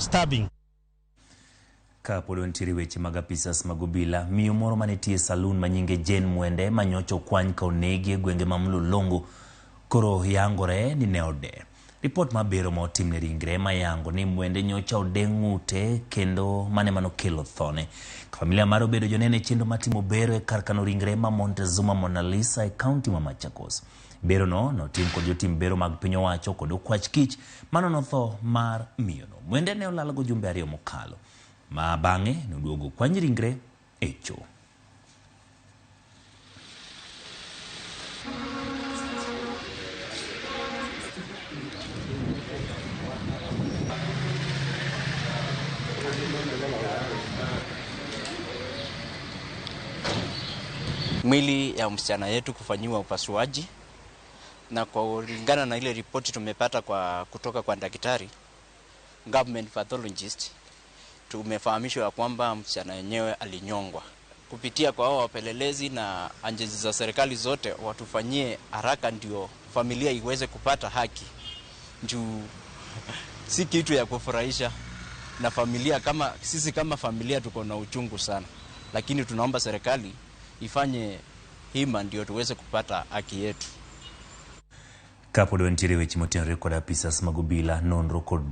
stabbing. Kapod wantiere weche mag apisas mag obila, miyo moro manitie e salun manyinge Jane Mwende manyocha okwany ka onegi e gwenge ma Mlolongo koro yangore ni ne ode. Ripot mar bero ma otimne ringre mayango ni Mwende nyocha ode ng'ute kendo mane manokelo thone. Familia mare obedo joneno e chenro mar timo bero e kar kano ringre ma Montezuma Mona Lisa e kaunti ma Machakos. Bero no notim kod jotim bero mag piny owacho kod okwach kich manono tho mar miyono. Mwende ne olal go jumbe 2 mokalo ma bang'e noduogo kwany ringre e cho. Mwili ya msichana yetu kufanyiwa upasuaji, na kwa kulingana na ile ripoti tumepata kutoka kwa daktari government pathologist, tumefahamishwa kwamba msichana yenyewe alinyongwa. Kupitia kwa hao wapelelezi na agencies za serikali zote watufanyie haraka ndio familia iweze kupata haki. Juu si kitu ya kufurahisha, na familia kama sisi kama familia tuko na uchungu sana, lakini tunaomba serikali ifanye hima ndio tuweze kupata haki yetu. Kapod wantiere weche motenore kod apisas mag obila, nonro kod